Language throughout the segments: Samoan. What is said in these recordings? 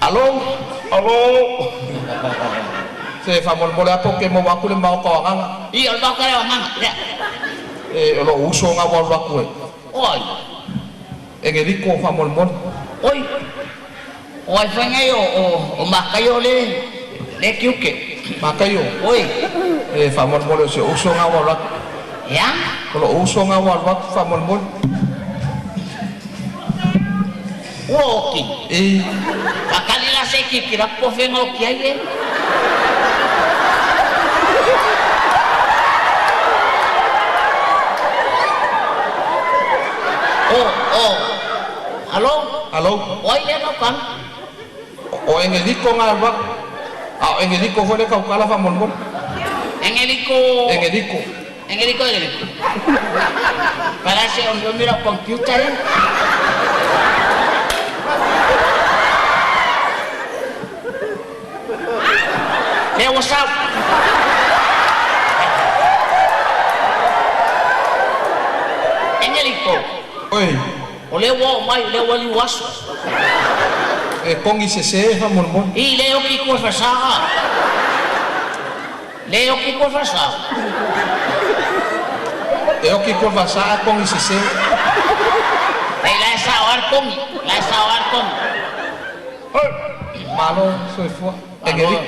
Alo. Alo. Se faamolemole a po o ke maua atu le maota o Agaga. I o le maota lea o Agaga lea. E o lou uso lena ua alu atu e. O ai? Egeliko faamolemole. Oi. O ai foi nei o Mataio le tiute. Mataio. Oi. E faamolemole o si ou uso lena ua alu atu. E a? O lou uso lena ua alu atu faamolemole. Ua oti. E. Faatali la se i tilotilo atu po o fea na oti ai e. O, o. Alo? Alo. O ai lea Lautaga? O Egeliko na alu atu. A o Egeliko foi lea e tautala faamolemole. Egeliko. Egeliko. Egeliko, Egeliko. Pala se omiomi lau computer e. Lea ua sau. Egeliko. Oi. O lea ua oo mai, o lea ua liu aso. E kogi sesē faamolemole. I le oki i tua i falesa. Le oki i tua i falesa. E oki i tua i falesa ae kogi sesē. Ei, la e sao lava le kogi. La e sao lava le kogi. Malo soifua. Egeliko.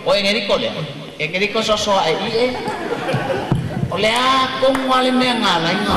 O Egeliko lea. Egeliko soso ae i e. O le a tonu lava le mea na ala ai na.